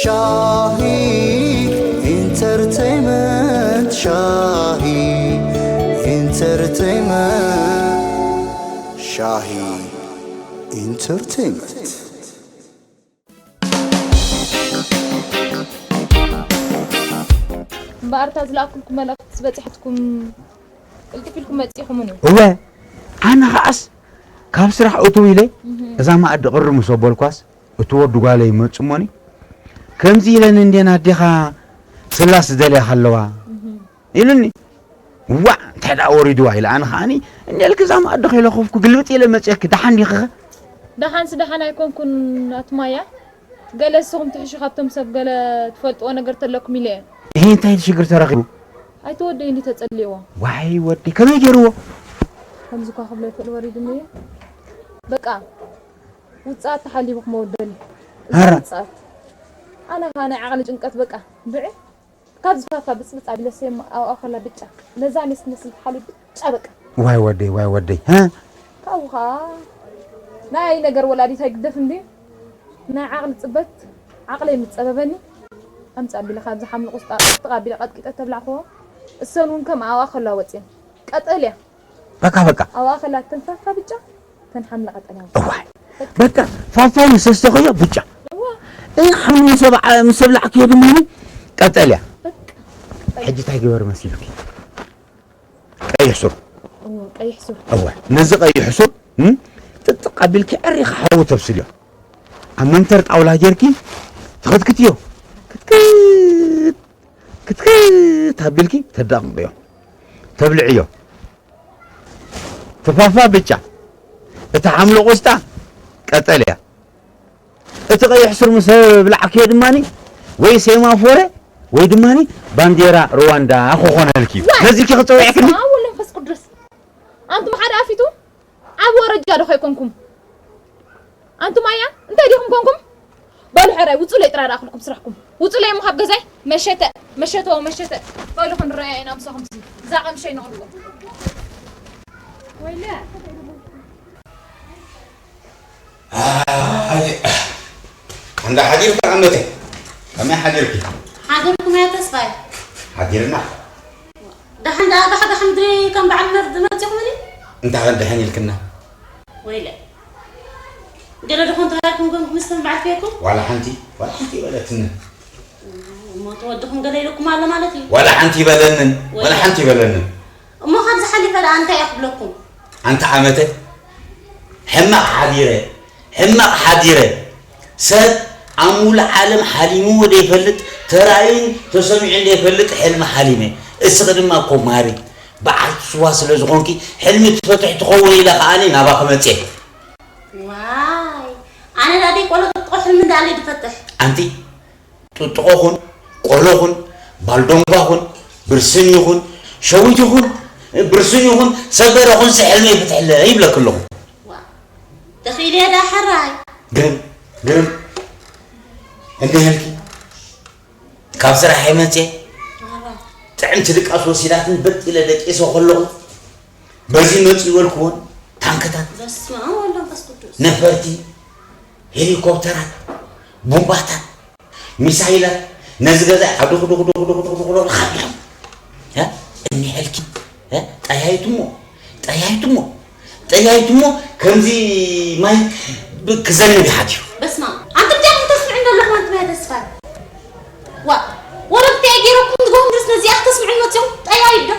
ሻሂ ኢንተርቴይመንት፣ ሻሂ ኢንተርቴይመንት፣ ሻሂ ኢንተርቴይመንት። እምበኣር እታ ዝለኣኩልኩም መልእኽቲ በጺሐትኩም ቅልጥፍ ኢልኩም መጺኹምኒ። እወ፣ ኣነ ኸኣስ ካብ ስራሕ እትው ኢለ እዛ መኣዲ ቅርብ ምስ ኣበልኳስ እቲ ወዲ ጓለይ ይመጽእ እሞኒ፣ ከምዚ ኢለን እንዴን ኣዴኻ ስላስ ዝደልያ ከለዋ ኢሉኒ። ዋእ እንታይ ደኣ ወሪድዋ ኢለ ኣነ ከኣኒ እንዴልኪ እዛ መኣዲ ከይለኸፍኩ ግልብጥ ኢለ መጽየኪ ደሓን ዲኺኸ? ደሓንስ ደሓን ኣይኮንኩን ኣትማያ። ገለ እስኹም ትሕሹ ካብቶም ሰብ ገለ ትፈልጥዎ ነገር ተለኩም ኢለ እየ። እሄ እንታይ ሽግር ተረኺቡ? ኣይተወደይ እንዲ ተጸሊእዎ። ዋይ ወዲ ከመይ ገይርዎ? ከምዚ እኳ ክብሎ ይኽእል ወሪድኒ እዩ። በቃ ውጽኣት ተሓሊቡ ክመወደኒ። እዛ ኣረ። ውጽኣት ኣነ ኸኣ ናይ ዓቕሊ ጭንቀት በቃ ብዕ ካብ ዝፋፋ ብጽብጽ ኣቢለሰ ኣብኣ ከላ ብጫ ነዛ ሜስ ትመስል ተሓሊቡ ብጫ በቃ። ዋይ ወደይ ዋይ ወደይ ሀ ካብኡ ኸኣ ናይ ነገር ወላዲት ኣይግደፍ እንዲ ናይ ዓቕሊ ጽበት ዓቕለይ ምስ ጸበበኒ ኣምጽእ ኣቢለ ካብዚ ሓምሊ ቁስጣ ጥቓ ኣቢለ ቀጥቂጠ ተብላዕክዎ። እሰን እውን ከም ኣብኣ ከላ ወጽየን ቀጠልያ በቃ በቃ ኣብኣ ከላ ተንፋፋ ብጫ ተን ሓምሊ ቀጠልያ ወጽየን። እዋይ በቃ ፋፋይ ምስ ተስተኸዮ ብጫ እዋ እ ሓምሊ ምስ ኣብዓ- ምስ ኣብላዕክዮ ድማ ቀጠልያ በቃ ሕጂ እንታይ ግበር መሲልኪ? ቀይሕ ሱር። እዎ፣ ቀይሕ ሱር። እወ፣ ነዚ ቀይሕ ሱር፣ እም፣ ጥጥቕ ኣቢልኪ ኣሪኻ ሓዊ ተብስልዮ። ኣብ መንተር ጣውላ ጌርኪ ትኽትክትዮ። ክትክት፣ ክትክት ኣቢልኪ ተዳቕቕዮ። ተብልዕዮ። ትፋፋ ብጫ፣ እቲ ሓምሊ ቆስጣ ቀጠልያ። እቲ ቀይሕ ሱር ምስ ብላዕክዮ ድማኒ ወይ ሴማፎረ ወይ ድማኒ ባንዴራ ሩዋንዳ ክኾነልኪ እዩ። ዋይ! ነዚኪ ክጸውዐክኒ? በስመ ኣብ ወወልድ ወመንፈስ ቅዱስ። ኣንቱም ሓደ ኣፊቱ ዓቢ ወረጃ ዶ ከይኮንኩም? ኣንቱም ኣያ እንታይ ዲኹም ኮንኩም? በሉ ሕራይ ውጹለይ ጥራይ ደኣኽልኩም ስራሕኩም። ውጹለይ እሞ ካብ ገዛይ መሸተ፣ መሸተ፣ መሸተ። በሉ ክንረኣያ ኢና ምሳኹም እዛ ቀምሸይ ንቕልዎ። ወይለ። ኣይ፣ እንዳ ሓዲርካ ዓመተይ። ከመይ ሓዲርኪ? ሓዲርኩም እያ ተስፋይ። ሓዲርና። ደሓን ደኣ፣ ደሓ፣ ደሓ ምድሪ ከም በዓል መርድ መጺኹምኒ? እንታይ ከም ደሓን ኢልክና? ወይለ። ገለ ደኾን ተባሂልኩም ከም ምስ በዓል ፌኩም? ዋላ ሓንቲ፣ ዋላ ሓንቲ ይበለትኒ። እሞ ተወድኹም ገለ ኢልኩም ኣሎ ማለት እዩ። ዋላ ሓንቲ ይበለንን፣ ዋላ ወይለ። ሓንቲ ይበለንን። እሞ ካብ ዝሓሊፈ ደኣ እንታይ እየ ክብለኩም? ኣንቲ ዓመተ፣ ሕማቕ ሓዲረ፣ ሕማቕ ሓዲረ። ሰብ ኣብ ሙሉእ ዓለም ሓሊምዎ ዘይፈልጥ፣ ተራእዩን ተሰሚዑን ዘይፈልጥ ሕልሚ ሓሊመ። እስኺ ድማ እኮ ማሪ፣ በዓልቲ ስዋ ስለ ዝኾንኪ፣ ሕልሚ ትፈትሒ ትኸውን ኢለ ከኣኒ ናባኺ መጽየ። ዋይ፣ ኣነ ደኣ ደይ ቆሎ ጥጥቆ ሕልሚ እንዳኣለይ ድፈትሕ። ኣንቲ ጥጥቖ ኹን፣ ቆሎ ኹን፣ ባልዶንጓ ኹን፣ ብርስን ይኹን፣ ሸዊት ይኹን፣ ብርስን ይኹን፣ ሰበረ ኹን፣ ስሕልመ ይፍትሕለ ይብለኪ ኣለኹ። ዋ፣ ተኽኢለ እየ ደኣ ሕራይ። ግርም፣ ግርም። እንዲህልኪ፣ ካብ ስራሕ እየ መፅየ። ሕራይ። ጥዕምቲ ድቃስ ወሲዳትኒ በጥ ኢለ ደቂሰ ከለኹ፣ በዚ መፅኡ በልክዎን ታንክታት፣ በስመ ኣብ ወወልድ ወመንፈስ ቅዱስ። ነፈርቲ፣ ሄሊኮፕተራት፣ ቡምባታት፣ ሚሳይላት ነዚ ገዛ ዓዱኽ ዱኽ ዱኽ ዱኽ ዱኽ ዱኽ ዱኽ ኻቢሮም። እ? እኒሐልኪ፣ እ? ጠያይትሞ፣ ጠያይትሞ፣ ጠያይትሞ ከምዚ ማይ ብ-፣ ክዘንብ ይሓድዩ። በስመ ኣብ። ኣንቱም ዲኹም ተስምዑ ዘለኹም ኣንቱም ኣያ ተስፋይ። ዋ፣ ወረብቲ ኣይ ገይረኩም ዝጎም ድረስ ነዚኣ ክተስምዑ መፅኦም ጠያይት ዶ?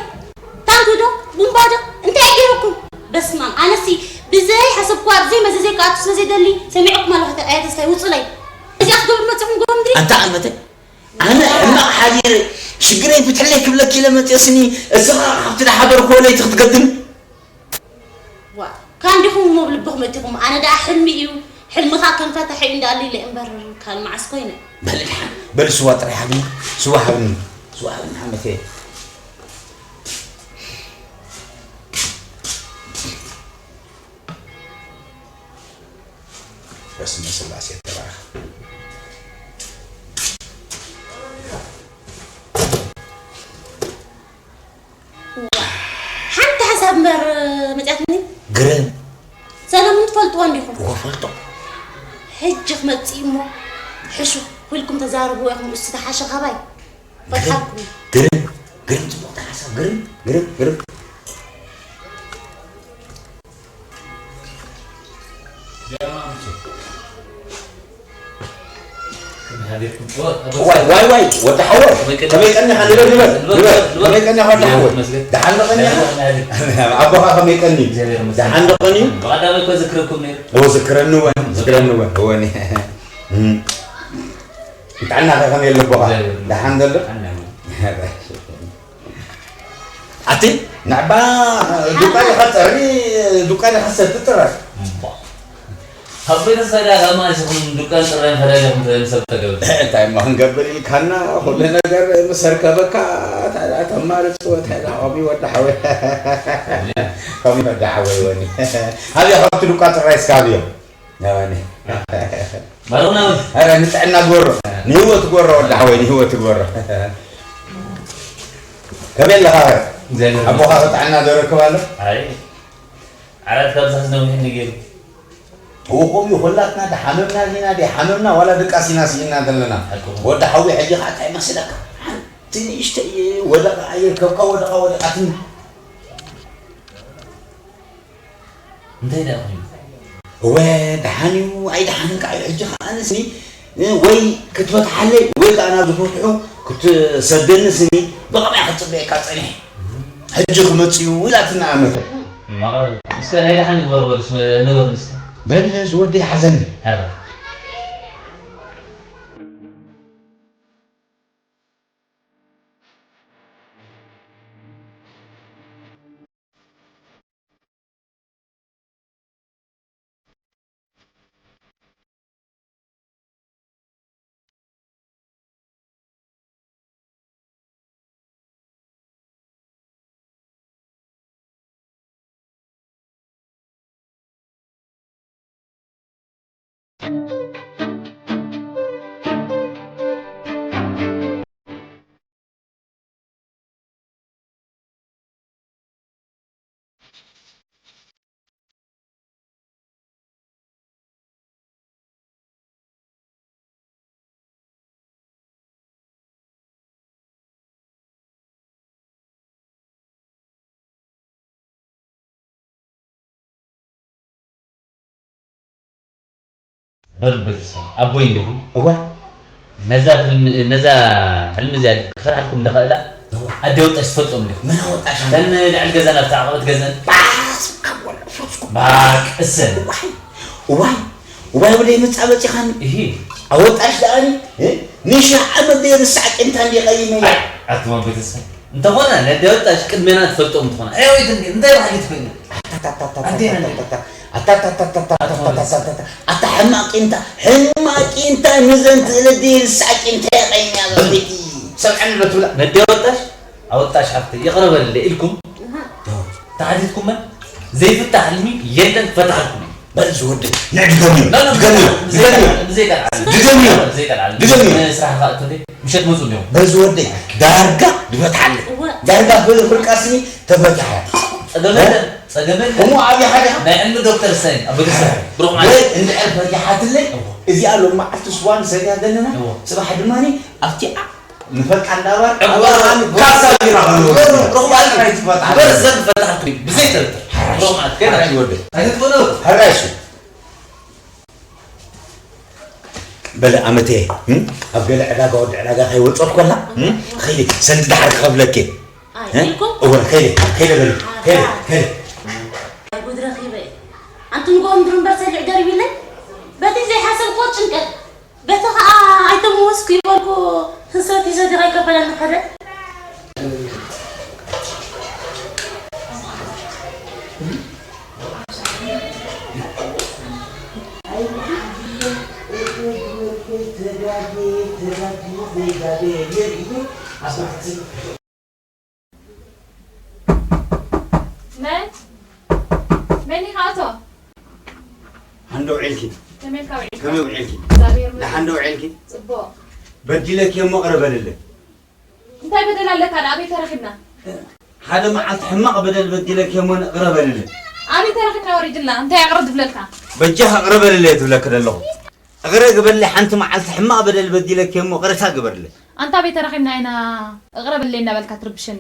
ታንክ ዶ? ቡምባ ዶ? እንታይ ኣይ ገይረኩም? በስመ ኣብ። ኣነሲ ብዘይ ሓሰብኩዋ፣ ብዘይ መዘዘይ ክኣቱ ስለ ዘይደሊ ሰሚዕኩም ኣለኹ። ኣያ ተስፋይ ውፁለይ። እዚኣ ክትገብሩ መፅኹም ጎ ምድሪ? ኣንታ ዓመተ፣ ኣነ ሕማቕ ሓዲረ፣ ሽግረይ ፍትሕለይ ክብለኪ ኢለ መፅኦስኒ፣ እስኻ ካብቲ ዝሓበርክዎ ለይቲ ክትገድም? ዋ፣ ካን ዲኹም እሞ ብልብኹም እቲኹም፣ ኣነ ደኣ ሕልሚ እዩ፣ ሕልምኻ ከም ፈታሒ እዩ እንዳኣሉ ኢለ እምበር፣ ካል መዓስ ኮይነ? በል ድሓን፣ በል ስዋ ጥራይ ሃብኒ፣ ስዋ ሃብኒ፣ ስዋ ሃብኒ ሓመተየ። በስመ ስላሴ ተባረክ። ሓንቲ ሓሳብ እምበር መጽያትኒ። ግርም። ሰለሙን ትፈልጥዎ እንዲኹም? እወ፣ ፈልጦ። ሕጂ ክመጽእ እሞ ሕሹ፣ ኩልኩም ተዛረብዎ ኢኹም፣ እሱ ተሓሸ ካባይ። ፈትሓኩም። ግርም፣ ግርም፣ ጽቡቕ ተሓሳብ፣ ግርም፣ ግርም፣ ግርም። ዋይ፣ ዋይ፣ ዋይ፣ ወዲ ሓወይ፣ ከመይ ቀኒኻ? ንበር፣ ንበር፣ ንበር፣ ንበር። ከመይ ቀኒኻ ወዲ ሓወይ? ይመስገን። ደሓን ዶ ቀኒኻ? ይመስገን። ኣቦኻ ከመይ ቀኒ? እግዚኣብሔር ይመስገን። ደሓን ዶ ቀኒ? ብቐዳማይ እኮ ዝክረኩም ነይሩ። ኦ፣ ዝክረኒ ወን፣ ዝክረኒ ወን፣ ወን። እም። ጥዕናኸ ከመይ ኣሎ ኣቦኻ? እግዚኣብሔር ይመስገን። ደሓን ዘሎ? ጥዕና ይመስገን። ኣቲ ንዕባ ዱቃን ኢኻ ትጸሪ፣ ዱቃን ኢኻ ትሰቲ ጥራይ። እምባ። ኣብ ቤተሰብ ዳኣ ከማሽኹም ዱቃን ጥራይ ፈዳዳኹም ሰብ ተገብር። እንታይ እሞ ክንገብር ኢልካና፣ ኩሉ ነገር ምስ ኣርከበካ፣ ታዲያ ተማርጽ ወታይላ፣ ከምኡ ወዲ ሓወይ። ከምኡ ወዲ ሓወይ ወኒ። ኣብያ ካብቲ ዱቃ ጥራይ እስካ ኣብዮ። ኣባኒ። ባርኹና እውን። ኧረ ንጥዕና ግበሮ። ንህይወት ግበሮ ወዲ ሓወይ፣ ንህይወት ግበሮ። ከመይ ኣለኻ? እግዚኣብሔር ኣቦኻ ይመስገን። ጥዕና ዶ ረክብ ኣሎ? ኣይ፣ ዓራት ካብ ዛስ ነዊሕ እንዲ ገይሩ። እዎ፣ ከምኡ እዩ። ኩላትና ደሓመምና ዲና፣ ደይሓመምና ዋላ ድቃስ ኢና ስኢና ዘለና። ሓቂ። ወዲ ሓወይ፣ ሕጂ ኸዓ እንታይ መስለካ? ሓንቲ ንእሽተይ ወደቓ ኣይርከብካ፣ ወደቓ ወደቓትኒ። እንታይ ደኣ ኮይኑ? እወ፣ ደሓን እዩ፣ ኣይደሓንን ከዓ እዩ። ሕጂ ከዓ ኣነስኒ፣ እ፣ ወይ ክትፈትሓለይ፣ ወይ ከዓ ናብ ዝፈትሑ ክትሰደኒ ስኒ፣ ብኸመይ ክትጽበየካ ጸኒሐ? ሕጂ ክመጽእ እዩ ኢላትና ኣመተ። ማቐ-፣ እስከ ናይ ደሓን ንግበሮ በል፣ እስከ ንገሩኒ እስከ። በል፣ ዝወደይ ሓዘኒ። ኧረ። በል በል፣ ኣቦይ እንዲኹም። እወ። ነዛ ህልሚ፣ ነዛ ህልሚ እዚኣ ክሰርሓልኩም ዝኽእላ እወ። ኣደ ወጣሽ ትፈልጦም እንዲኹም። መን ኣወጣሽ? እተን ልዕሊ ገዛን ኣብታ ዓቐበት ገዛን። ባስ፣ ካብ ወላ፣ ሶስኩ። ባክ፣ እሰን። እዋይ፣ እዋይ፣ እዋይ፣ ወደይ መጻበጺኻኒ። እሂ። ኣወጣሽ ደኣኒ፣ እ? ንሽሕ ዓመት ዘይርሳዕ ቂምታ እንዲ ቀይመያ። ኣይ፣ ኣቱም ኣቦይ ተስፋይ። እንተኾነ፣ ነደ ወጣሽ ቅድሜና ትፈልጦም እንተኾነ። ኣይ፣ ወይ ትንዲ፣ እንታይ ባህሊ ትፈልጥ? ኣንቴና እንዲ። ኣታ፣ ኣታ፣ ኣታ፣ ሕማቅ ቂምታ፣ ሕማቅ ቂምታ፣ ንዘን ትእለዲ ርሳዕ ቂምታ የቀይምያ ዘበይቲ። ሰብዐኒ ዶ ትብላ? ነዴ ወጣሽ፣ ኣወጣሽ ሓፍተይ፣ ይቕረ በልለ ኢልኩም ተሓቲትኩመን ዘይፍታሕ ሕልሚ የለን፣ ክፈታሕልኩም እዩ። በል ዝወደይ፣ ንዕ ድገምዮ፣ ላ፣ ላ፣ ድገምዮ፣ ብዘይ ድገምዮ፣ ቃል፣ ብዘይ ቃል። ድገምዮ፣ ብዘይ ቃል። ድገምዮ። ንስራሕ ኸኣ እትብለይ፣ ምሸት መጹ እንዲኹም። በል ዝወደይ፣ ዳርጋ ድፈትሓለ። እወ። ዳርጋ በል ፍርቃስኒ ተፈትሐ። ጸገም እ? የለን። ጸገም የለን። እሞ ኣብይ ሓደ ናይ ዕልሚ ዶክተር ሰይ፣ ኣብ ቤተሰብ፣ ብሩኽ ማለት። ወይ እንድሕር ፈቲሓትለይ፣ እዎ። እዚኣ ሎም መዓልቲ ስዋ ንሰትያ ዘለና፣ እዎ። ጽባሕ ድማኒ ኣብቲ ዓ-፣ ንፈልጣ እንዳባር፣ እዎ። ኣባር ኣባር ካሳ ቢራ ኸነወስድ። ብሩኽ ማለት። ናይ ትፈትሓ። በርዘን ፈታሕኩ፣ ብዘይ ጥርጥር። ሓራሽ። ብሩኽ ማለት። ሓራሽ ወደይ። ኣይትጥፈሉ። ሓራሽ። በለ ኣመተ፣ እም? ኣብ ገለ ዕዳጋ ወዲ ዕዳጋ ከይወጾት ኮላ፣ እም? ኸይደ፣ ሰልዲ ደሓር ክኸፍለኪ። ኣይ፣ እ? ኢልኩም? እወ፣ ከይደ፣ ከይደ በለ፣ ከይደ፣ ከይደ። ኣይ፣ ጉድ ረኺበ። ኣንቲ ንግሆ ምድሪ እምበር ሰሊዕ ደርቢለይ። በቲ ዘይሓሰብክዎ ጭንቀት፣ በቲ ኸኣ ኣይተምወስኩ ይበልኩ፣ ህሰት ይዘዲ ከይከፈለኒ ከደ። መን? መን ኢኻ ኣቶ? ሃንዶ ውዒልኪ? ከመይ ኢልካ ውዒልካ? ከመይ ውዒልኪ? እግዚኣብሔር ይመስገን። ደሓን ዶ ውዒልኪ? ጽቡቕ። በዲለኪ እሞ ቅረ በልለይ። እንታይ በደል ኣለካ? ንኣበይ ተረኺብና? ሓደ መዓልቲ ሕማቕ በደል በዲለኪ እሞ ቅረ በልለይ። ኣበይ ተረኺብና ወሪድልና? እንታይ ኣቕርብ ዝብለልካ? በጃኻ ቅረ በልለይ ትብለኪ ዘለኹ። እቕረ ግበርለይ፣ ሓንቲ መዓልቲ ሕማቕ በደል በዲለኪ እሞ እቕረታ ግበርለይ። ኣንታ ኣበይ ተራኺብና ኢና እቕረ በለይ እናበልካ ትርብሸኒ?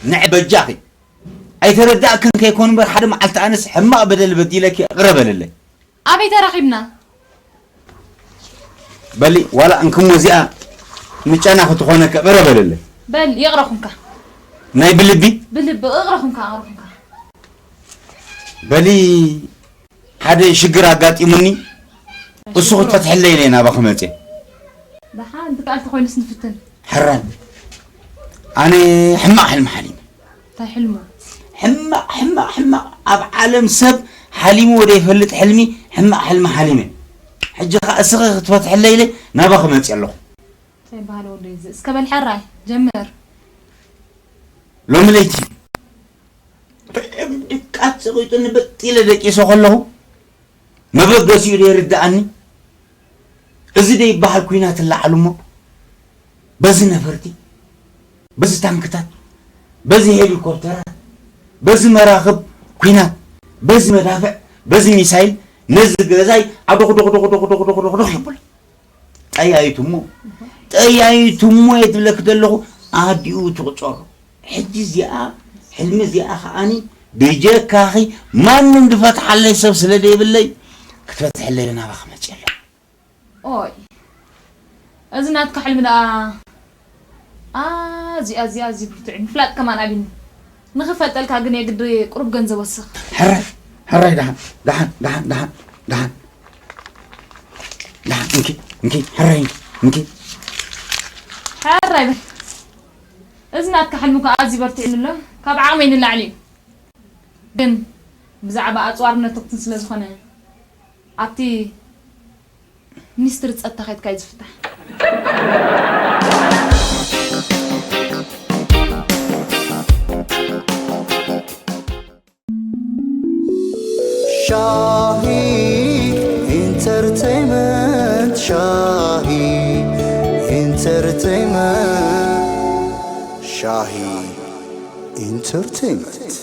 ንዕ በጃኺ፣ ኣይተረዳእክን ከይኮን እምበር ሓደ መዓልቲ ኣነስ ሕማቕ በደል በዲለኪ እቕረ በልለይ። ኣበይ ተራኺብና? በሊ ዋላ እንክሞ እዚኣ ምጫና ክትኾነኪ እቕረ በልለይ። በል ይቕረኹምካ። ናይ ብልቢ? ብልቢ እቕረኹምካ እቕረኹምካ። በሊ ሓደ ሽግር ኣጋጢሙኒ፣ እሱ ክትፈትሐለይ ኢለ ናባኺ መፅየ። ደሓን ትከኣል ተኾይኑስ ንፍትን። ሕራይ ኣነ ሕማቕ ሕልሚ ሓሊመ። እንታይ ሕልሙ? ሕማቕ ሕማቕ ሕማቕ ኣብ ዓለም ሰብ ሓሊምዎ ዘይፈልጥ ሕልሚ፣ ሕማቕ ሕልሚ ሓሊመ። ሕጂ ኸዓ እስኺ ክትፈትሐለይ ኢለ ናባኺ መፅየ ኣለኹ። እንታይ በሃል ወደይ እዚ? እስከ በል ሕራይ ጀምር። ሎሚ ለይቲ ድቃት ሰቒጡኒ በጥ ኢለ ደቂሰ ከለኹ መበገሲኡ ዘይርድኣኒ፣ እዚ ደይበሃል ኲናት እላዓሉ እሞ በዚ ነፈርቲ፣ በዚ ታንክታት፣ በዚ ሄሊኮፕተራት፣ በዚ መራኽብ ኲናት፣ በዚ መዳፍዕ፣ በዚ ሚሳይል ነዚ ገዛይ ኣዶኽ ዶኽ ዶኽ ዶኽ ዶኽ ዶኽ ዶኽ ዶኽ የብሎ። ጠያይቱሞ፣ ጠያይቱሞ እየ ትብለኪ ዘለኹ፣ ኣዲኡ ትቑጸሩ። ሕጂ እዚኣ፣ ሕልሚ እዚኣ ከኣኒ ብጀካኺ ማንም ዝፈትሓለይ ሰብ ስለ ዘይብለይ፣ ክትፈትሐለይ ናባኺ መፅየ ኣለኹ። ኦይ፣ እዚ ናትካ ሕልሚ ደኣ ኣዝዩ፣ ኣዝዩ፣ ኣዝዩ ብርቱዕ እዩ። ምፍላጥ ከማን ኣብዩኒ። ንኽፈልጠልካ ግን የግዲ ቁሩብ ገንዘብ ወስኽ። ሕራይ፣ ሕራይ፣ ደሓን፣ ደሓን፣ ደሓን፣ ደሓን፣ ደሓን። ደሓን፣ እንኪ፣ እንኪ፣ ሕራይ፣ እንኪ፣ እንኪ። ሕራይ በል። እዚ ናትካ ሕልሚ እኮ ኣዝዩ በርቲዑኒ ኣሎ። ካብ ዓቕመይ ንላዕሊ እዩ። ግን ብዛዕባ ኣጽዋር ነተኩትን ስለ ዝኾነ፣ ኣብቲ ሚኒስትሪ ጸጥታ ከይድካ እዩ ዝፍታሕ። ሻሂ ኢንተርቴይመንት፣ ሻሂ ኢንተርቴይመንት፣ ሻሂ ኢንተርቴይመንት።